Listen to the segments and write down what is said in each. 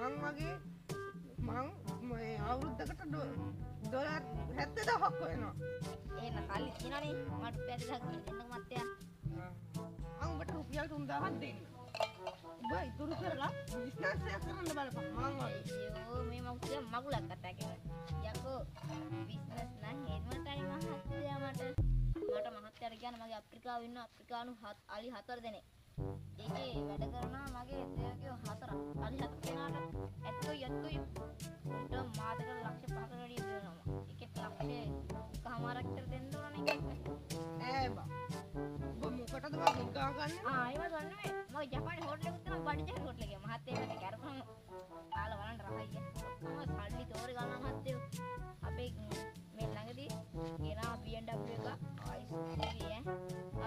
මං වගේ මං මේ අවුරුද්දකට ඩොලර් 70000ක් වෙනවා. එහෙම සල්ලි තියෙනවනේ මට රුපියල් 2000ක් දෙන්නකෝ මත්තයා. මං ඔබට රුපියල් 3000ක් දෙන්න. ඔබ ඉතුරු කරලා බිස්නස් එකක් කරන්න බලපන් මං වගේ. අයියෝ මේ මං කිය මගුලක් කතා කරන්නේ. යකෝ බිස්නස් නම් හේතුවටයි මහත්තයා මට. මට මහත්තයාට කියන්න මගේ අප්‍රිකාවේ ඉන්න අප්‍රිකානු අලි 4 දෙනෙක්. ඒකේ වැඩ කරනවා මගේ සේවකයෝ 4. අලි 4 දෙනාට ඇත්තොයි ඇත්තොයි උන්ට මාසෙකට ලක්ෂ 5කට වැඩිය දෙනවා. ඒකෙත් ලක්ෂ එකමාරක් විතර දෙන්න ඕනනේ එකෙක්. ඈ බා. ඔබ මොකටද බා හිතා ගන්නෙ? ආ ඒව දන්නේ නෑ. මගේ ජපානයේ හෝටල් එකක් තියෙනවා බඩ ජහර හෝටල් එකේ. මහත්තයා ඒකට කරපුවම කාලා බලන්න රහයි. ඔක්කොම සල්ලි තෝරේ ගන්නවා මහත්තයෝ. අපේ මේ ළඟදී ගෙනා BMW එක අයිස් ඈ.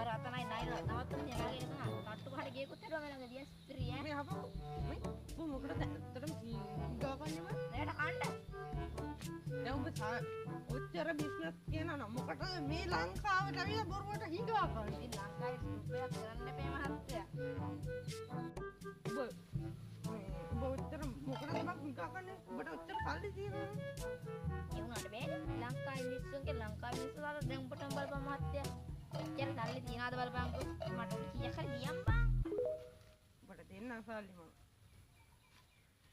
අර අතනයි නයි නවත්තන යනාගෙන තමයි. තට්ටු පහට ගියකුත් හැදුවා මේ ළඟදී ස්ත්‍රී ඈ. මේ අහපන්. මේ ඔබ මොකටද ඇත්තටම හිතා ගන්නෙ බා? නෑට කණ්ඩ. දැන් ඔබ ඔච්චර බිස්නස් කියනවා නම් මොකටද මේ ලංකාවට ඇවිල්ලා බොරුවට හිඟා කන්නේ? ඉතින් ලංකාවේ රුපියල් කරන්න එපා මහත්තයා. ඔබ මේ ඔබ ඔච්චර මොකටද බං හිඟා කන්නේ? ඔබට ඔච්චර සල්ලි තියෙනවනේ. ඒ වුණාට බෑනේ. ලංකාවේ මිනිස්සුන්ගේ ලංකාවේ මිනිස්සු වල දැන් උඹටම බලපන් මහත්තයා. ඔච්චර සල්ලි තියනවාද බලපන්කෝ. මට උන් කීයක් හරි දියම් බං. ඔබට දෙන්නම් සල්ලි මං.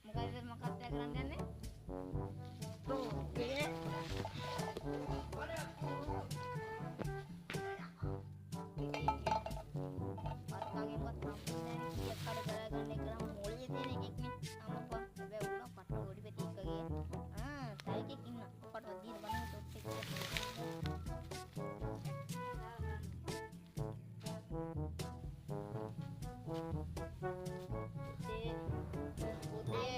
මොකද මහත්තයා කරන්න යන්නේ? තෝගේ අරකාගේවත් හම්බුන්නේ නැහැ කීයක් කඩ කරගන්න එක නම් මොළේ තියෙන එකෙක් නේ. අම්මපා හැබැයි උනා කට ගොඩි පැති එක වගේ. ආ තව එකෙක් ඉන්නවා. ඔකට දීලා බලන්න තොත් එක්ක. පුතේ පුතේ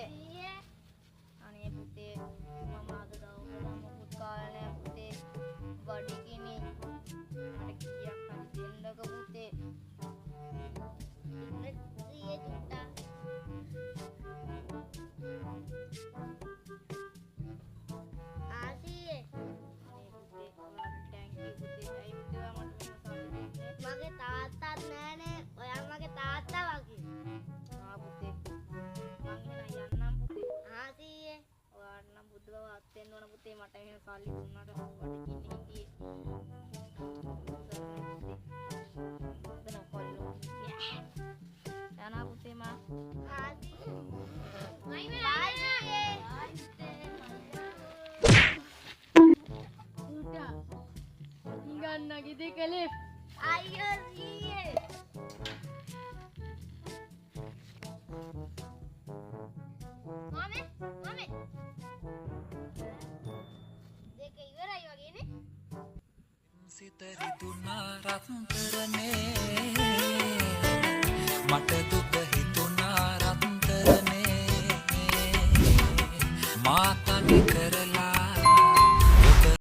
දෙන්න ඕන පුතේ මට එහෙම සල්ලි දුන්නාට වටකින්න හිටියේ. හොඳ කොල්ලෝ. යනවා පුතේ මා. හිඟන්නගේ දෙක ලෙෆ්ට්. අයියෝ සීයේ. මාමේ මාමේ දෙක ඉවරයි වගේනේ. සිත රිදුනා රත්තරනේ මට.